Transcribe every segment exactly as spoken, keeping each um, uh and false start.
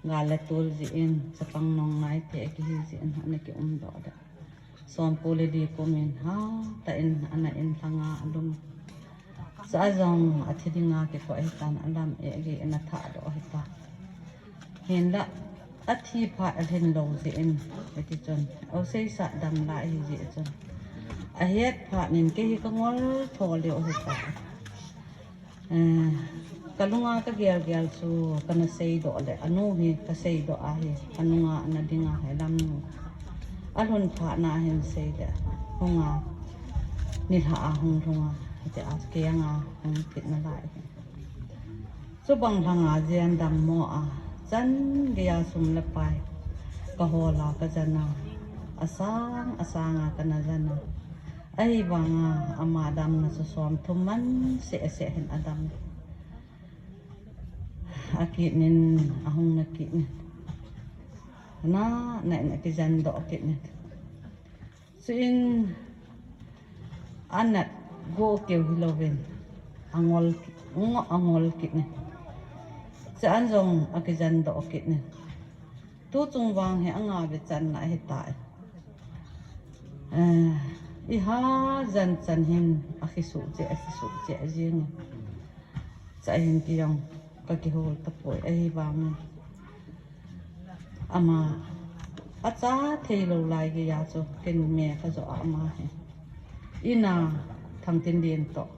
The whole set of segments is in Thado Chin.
Gal le tul jeh in, chapang nong nai te kihi jeh in, ana ki um doh le. Som ko le li kum in ha, ta in, ana in lhanga alum. Sa jong, athi dinga kikoi hitan, alam e ge in atha doh hita. Hinla, athi phat alhin lou jeh in, hiti chun. Au sei sa dam lai hi jeh chun. Ahet phat nin kei hi ka ngol tho leo hita. Eh, ka lunga ka gel gel chu kana sei doh le, anu hi ka sei doh a hi, ka nunga ana dinga hi lam nu. Alhun phat na hin sei le, hunga, nilhah a hung lhunga, hiti a kei anga hung kit na lai hi. Chubang lhanga jen dammo a, chan geiya sum le pai, ka hol a ka jan a, asang, asang a kana jan a. Ahivanga ama damna chu som thum man seh seh hin adam. Akit nin, ahung na kit nin. Na, na, na kijan doh kit nin. Chuin, anat go keu hilouvin, angol, ngo angol kit nin. Chuin jong akijan doh kit nin. Tu chung vang hi anga ve channa ahitai. Eh, iha jan chan hin akisuh cheh, akisuh cheh jing. Chuin kei jong ka kihol tapoi ahivangin. Ama acha thei lou lai geiya chu ken me ka jo ama hi. Ina Thangtinlen toh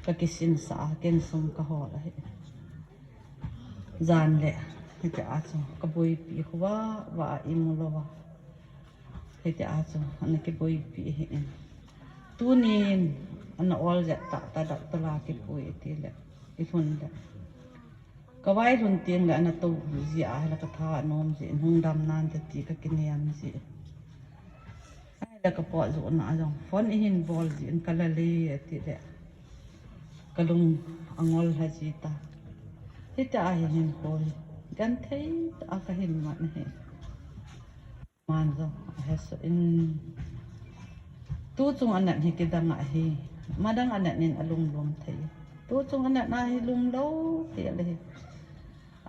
ka kisinsa a ken sum ka hol ahi. Jan le, hiti a chu, ka boipi khu va, va imu lou va. Hiti a chu, ana kiboipi hi in. Tunin, ana ol jep tah tah doctor la kipui ti le, ilhun le. Ka vai lhun teng le, ana tou ji a, la ka tha anom ji in, hung dam nan te ti ka kinem ji. Ahile ka pot joh na a jong, phone ihin bol jin ka la le, ati le. Ka lung angol ha ji ta. Hiti a hi hin koi. Genthei tah a ka hin man hi. Man jong, ahe so in. Tu chung anat hi kidang ahi. Madang anat nin alum lum thei. Tu chung anat na hi lum lou, thei le hi.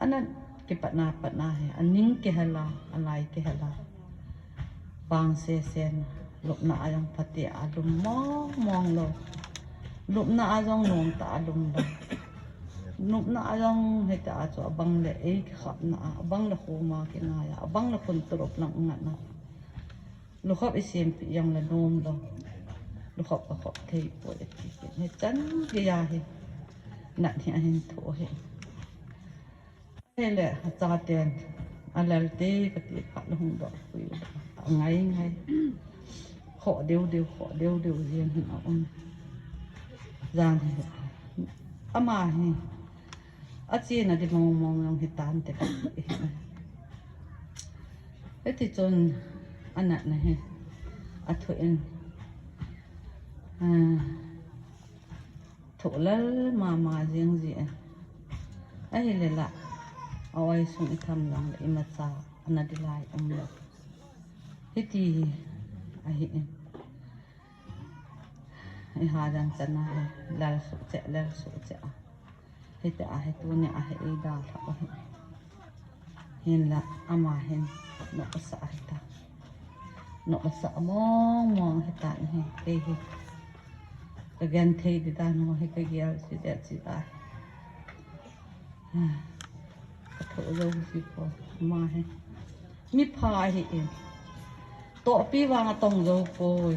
Anat kipatna patna hi, aning kihela, alai kihela. Bang sesen, lupna a jong phatea lum mong mong lou. Lupna a jong nom tah a lum lou. Lupna a jong hiti a chu abang le ei kikhapna a, abang le khoma kingai a, abang le khun turup lang ngatna. Lukhop isempi jong le nom lou. Lukhop ka khop thei poi ati. Hichan geiya hi. Nat hi ahin thoh hi. Ahile, achaten, alal te kati phat le hung doh pui, angai ngai. Khoh deu deu, khoh deu deu jeng hin aum. Jan hi, ama hi, achena di mong mong jong hitan te kati hi. Hiti chun, anatna hi, athoh in, ah, Thoh lal mama jeng ji e. Ahile la, a-oi sung itham jong le imacha ana dilai um lou. Hiti hi ahi in. Iha jan chan a hi lal suh cheh, lal suh cheh a. Hiti a hi tuni a hi eidalhah u hi. Hinla ama hin nopsah ahi ta. Nopsah mong mong ahi ta hi kei hi. Ka genthei di dan ho hi ka gel chi de chi da. Ka thoh jou ji poi ama hi. Mipha ahi in. Tohpi vang atong jou poi.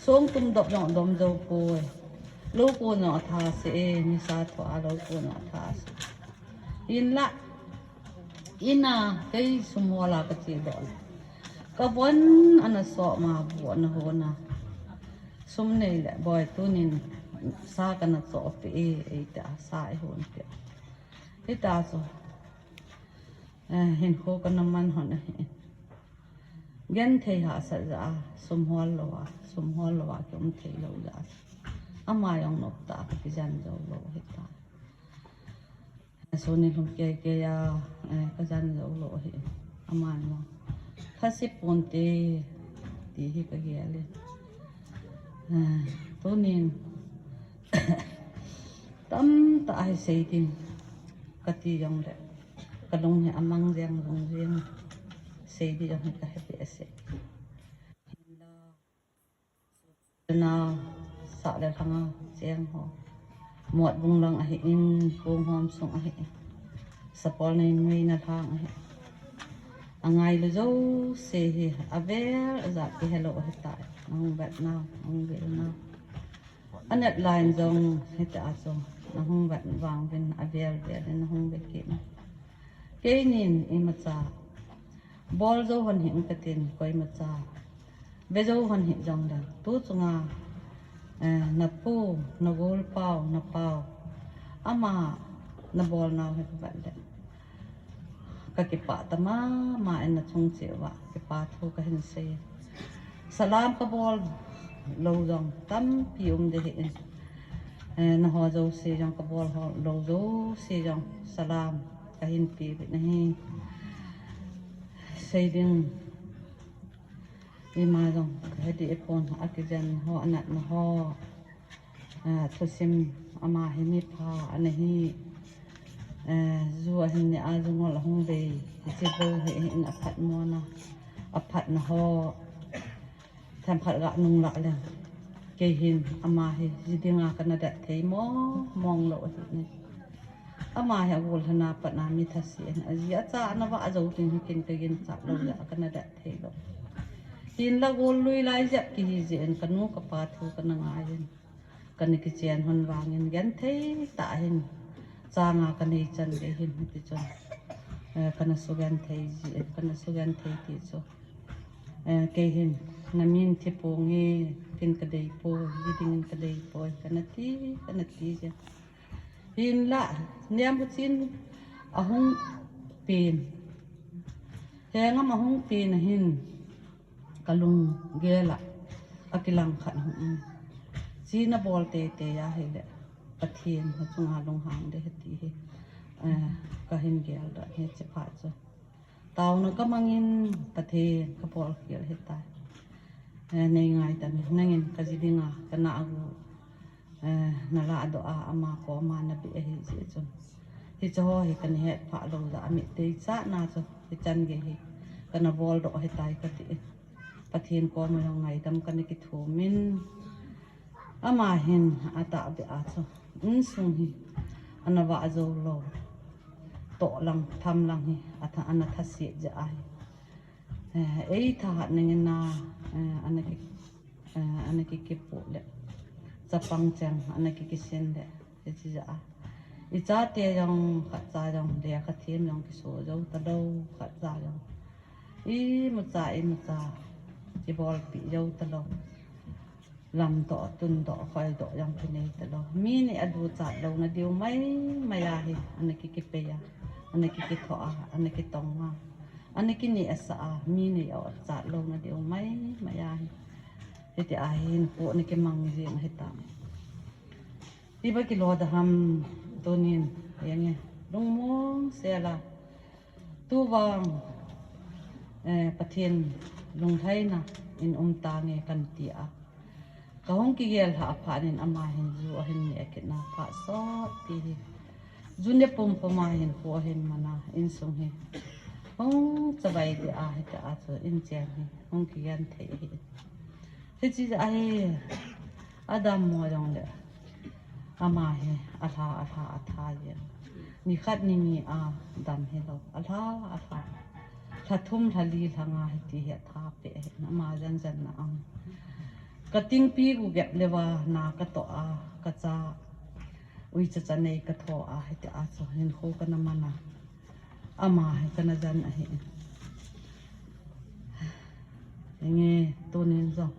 Songtum dop jong adom jou poi. Lou pon jong atha se e, nisa thoh a lou pon jong atha se. Hinla, ina kei sum hol a kache doh le. Ka von ana som a bu ana hon a. Sum nei le boi tunin sa kana chohpeh e, eiti a sa eihon peh. Hita chu. Eh, hinkho kana man hon ahi. Genthei hahsat jeh a, sum hol lou a, sum hol lou a, kium thei lou jeh a. Ama jong nop tah a kakijen jou lou hita. Suni lhum kei kei a, eh, kajen jou lou ahi. Ama jong. Thase ponte, ti hi kagel e. Eh, tunin. Tamtah ahi sei ding. Kati jong le. Kalung hi amang jeng jong jeng. Sei di jong hi kahe behseh. Nao, sah le lhanga cheng ho. Motbung lang ahi in, Punghom sung ahi. Sapol nei nuina lhang ahi. Angailu jouse hi, avel ajat kihelou ahitai. Nahung vet nau, nahung vet nau. Anet line jong hiti a chu. Nahung vet vang uvin, avel vel in nahung vet kit nau. Keinin imacha bol jou hon hih in katin, koimacha ve jou hon hih jongle, tu chunga, eh, napu, nagolpau, napau, ama nabol nau hi kavet le, kakipah tama, ama in nachung cheh uva kipa thu kahin sei. Salam kabol lou jong tampi um ding ahi in, eh, naho jouse jong kabol ho lou jouse jong salam kahin pe uvin ahi. Sei ding ima jong kahe deh pon, akijen ho, anatna ho, ah, thusim, ama hi mipha ana hi, eh, ju ahin ne a, ju ngol ahung bei, hiche bou hi, hi in aphat mona, aphatna ho. Themkhat ga nung lah le, kei hin ama hi ji dinga kana det thei mong mong lou ahi ne. Ama hi agol lhana pat a mi thase in, aji acha ana vah jou ding hi ken kaginchat lou le, kana det thei lou. Hinla gol lui lai jep kihi jeh in, kanu kapa thu kana ngai in, kana kichen hon vangin, genthei tah hin changa kanei chan gei hin hiti chun, eh, kana sugenthei ji, eh, kana sugenthei ti chu. Eh, kei hin, namin thi ponge, ken kadei poi, ji dingin kadei poi, kana ti, kana ti je. Hinla, niam huchin ahung pen. Hengam ahung pen ahin, kalunggel a akilang khat hung um. Chi nabol teitei ahile, Pathen nachunga lunghang ding ahi ti hi, eh, kahin geldoh e, hiche phat chu. Taona kamangin Pathen kabol khel ahitai. Eh, nei ngaidam in, nangin kaji dinga kana agu, eh, nalahdoh a, ama koma nabeh ahi jeh chun, hiche ho hi kana hetphah lou jeh a, amit deichat na chu hichan gei hi kana boldoh ahitai kati in, Pathen koma jong ngaidam kana kithum in, ama hin atahbeh a chu insung hi ana vah jou lou, toh lang, tham lang hi atha, ana thase jeh ahi. Eh, eithahat nangin a, eh, ana ki, eh, ana ki kipoh le, chapang cheng ana ki kisin le, hiche jeh a, ichate jong, khatcha jong lekha them jong kiso jou talou, khatcha jong imacha imacha kibolpi jou talou. Lamdoh, tundoh, khoidoh jong kinei talou. Mi nei aduchat louna diu maimai ahi, ana ki kipei a, ana ki kithoh a, ana kitong a, ana kinehsah a, mi nei aotchat louna diu maimai ahi. Hiti ahin, hinkho ana kimang jing ahitai. Iba kilo da ham tunin, henge, lungmong sel a, tuvang, eh, Pathen lunglhaina in um tange kan ti a, kahung kigel lhah phat in ama hin ju ahin neh kit na phat sotpi hi, ju ne pumpum a hinkho ahin man a, insung hi hung chavai deh ahitai, chu inchen hi hung kigenthei ahi. Hiche jeh a hi, adammo jongle, ama hi alha, alha, atha jeng. Nikhat nini a dam hilou, alha, alha, lha thum, lha li, lha nga hiti hi atha peh ahi, ama jan jan na ang. Katingpi gu gep leuva na katoh a, kacha uicha cha nei katho a, hiti a chu hinkho kana man a, ama hi kana jan ahi. Henge, tunin jong,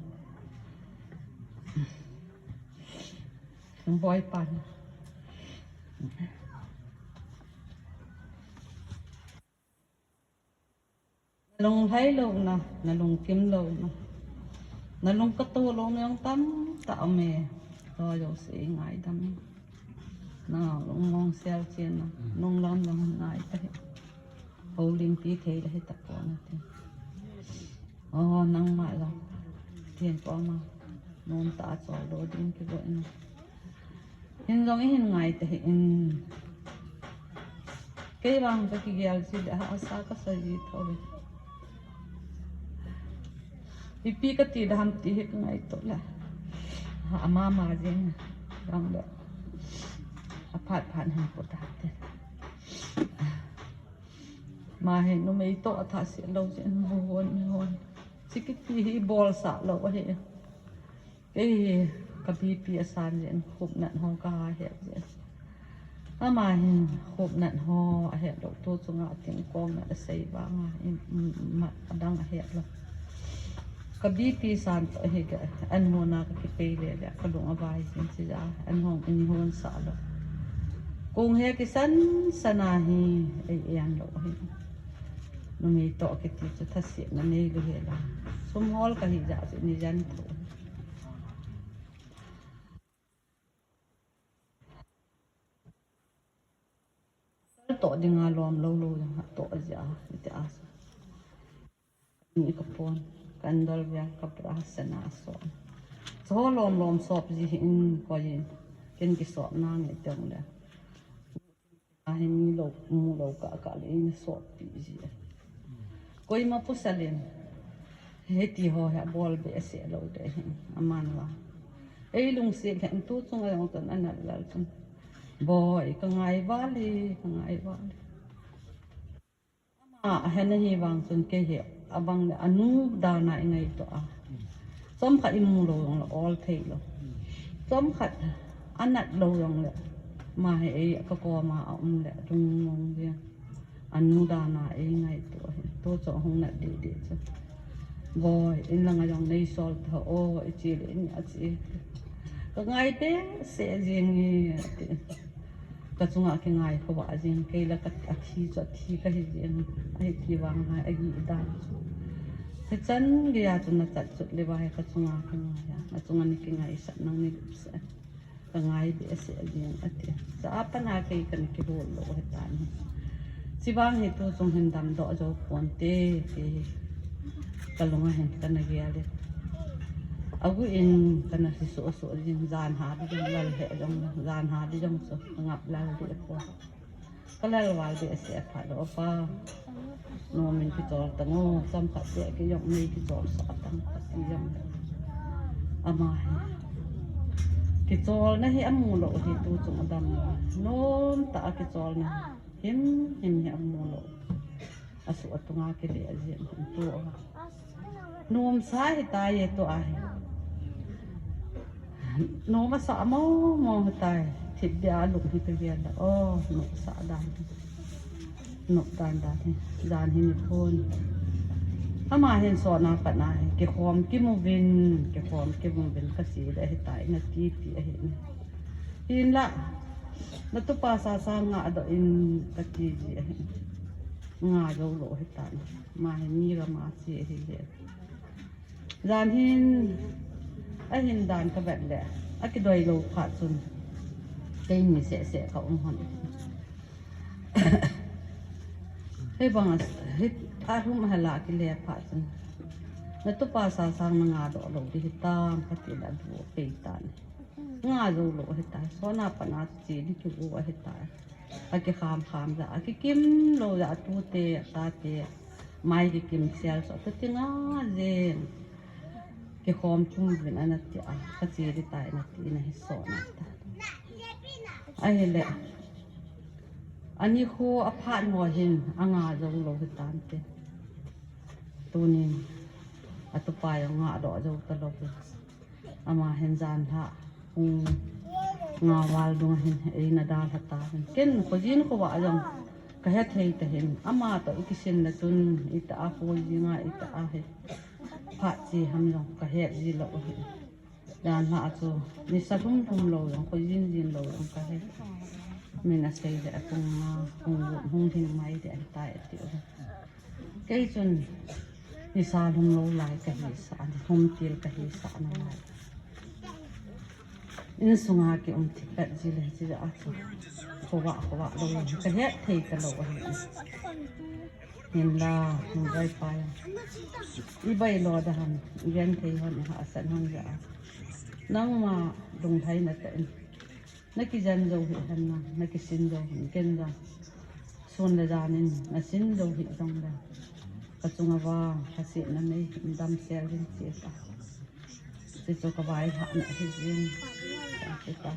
boipan, nalunglhai louna, nalungkim louna, nalung katoh louna jong tamtah aume. Toh jouse ngaidam in, nalungmong sel chen a, nunglam jong ngai tahi. Houlimpi thei le hitapon nate. O, nangma jong Pathen koma nomtah a choldo ding kigo in, hin jong ihin ngai tahih in. Kei vang kakigel ji le, hahsa kasa ji thou ve. Ipi kati dam ti hi kangaito le. Ha, ama ma jeng. Vang le. Aphat phat hin pu ta te. Ma hi numei toh atha se lou jeng, bu hon, mi hon. Chi kiti hi bolsah lou ahi. Kei hi ka B P asan jin, khupnat ho kaha het jin. Ama hin khupnat ho ahet lou, tu chunga tingkong nat asei vanga, i, i, ma, adang ahet lou. Ka B P san toh hi ka, an hona kakipei le le, kalung avai jin chi ja, an hon, in hon sa lou. Kong he kisan sana hi, ei, ei an lou hi. Numei toh kiti chu thasetna nei lou hela. Sum hol kahi ja chu ni jan tho. Sal toh dinga lom lou lou jong ha toh jia, iti a sa. Ni ka pon, kan dol via ka pra sana so. So lom lom sop ji in ko yin. Ken ki sop na nge tong le. Ahi mi lou, mu lou ka ka le in sop pi ji. Koima pasal in. Hiti ho hi abol behseh lou de hin. Aman va. Ei lungset lheh in tu chunga jong chun anat lal chun. Boi, ka ngai vale, ka ngai vale. Ama ahen ahi vang chun kei hi abang le anu dan a i ngaito a. Chomkhat i mu lou jong le ol thei lou. Chomkhat anat lou jong le. Ma hi ei ka koma aum le lungmong jeng. Anu dan a ei ngaito ahi. Tu chu hung nat deh deh chu. Boi, in langa jong nei sol tho o, i chi le in a chi. Ka ngai behseh jing e, ati. Ka chunga kingai khovah jing, kei la ka, athi chu athi kahi jing. Ahi ti vang hai, agi dan chu. Hichan geiya chu na chat chut le va hi ka chunga kingai a. Na chunga ni kingaisah nang ni lupsah. Ka ngai behseh jing ati. Cha a pat a kei kana kihol lou hitan. Chivang hi tu chung hin damdoh jou ponte, ti hi ka lunga hin kana gel e. Agu in kana hi suh suh jing, jan ha di jong lal he jong, jan ha di jong chu ka ngap lal di po. Ka lal val behseh phat lou pa. Nom in kichol tang o, chomkhat beh kijong nei kichol sah tang kati jong. Ama hi. Kicholna hi amu lou hi tu chung adam. Nom tah a kicholna. Him, him hi amu lou. Asuh atunga kile a jin tu a. Nom sa hitai e tu ahi. Nom asa mo mo hitai. Thip dia lung hi ka gel a. Oh, nom sa dan. Nom dan dan hi. Dan hi ni phun. Ama hin sona pat na hi. Kikhom kimu vin. Kikhom kimu vin ka si le hitai na ti ti ahi. Hinla. Na tupa sa sa nga do in ka ti ji ahi. Nga jou lou hitan. Ma hi mi ra ma si ahi le. Jan hin, ahin dan ka vet le, akidoi lou phat chun, keini seh seh ka um hon. Hei bang a, hei a hum hala kile phat chun, na tupa sa sang na nga doh lou di hitam, kati la du pei tan. Nga jou lou hitai, sona pat na chi di kiu ahitai. Akikham kham ja, akikim lou ja, atute, atate, mai kikim sel so, atuti nga jeng. Kikhom chum vin ana ti a, ka che di tai na ti na hi so na ta. Ahile, ani kho aphat ngo hin, anga jou lou hi tante. Tunin, atupa jong nga doh jou ta lou. Ama hin jan lha, hung nga val dung hin, eina dalha ta hin. Ken, khojin khovah jong, ka hethei ta hin. Ama toh i kisin na chun, ita a khojin nga, ita a hi. Phat chi ham jong, ka het ji lou hin. Jan lha a chu, nisa lhum lhum lou jong, khojin jin lou jong, ka het. Min a sei le a kung nga, hung, hung hing mai de an tai a ti u. Kei chun nisa lhum lou lai ka hi sa, lhum til ka hi sa na lai. Insunga ki um thipet ji le ji a chu. Khovah, khovah lou, ka het thei ta lou ahi. Hinla, hung bai pai. I bai lou da ham, i gen thei hon, i hahsat hon ja a. Nangma lunglhai na ta in. Na kijen jou hi hen na, na kisin jou hin ken jong. Tun le jan in nasin jou hih jongle, kachunga vang hasetna nei in damsel in che ta. Chuchu kavailhahna hi jing. Ka, ka.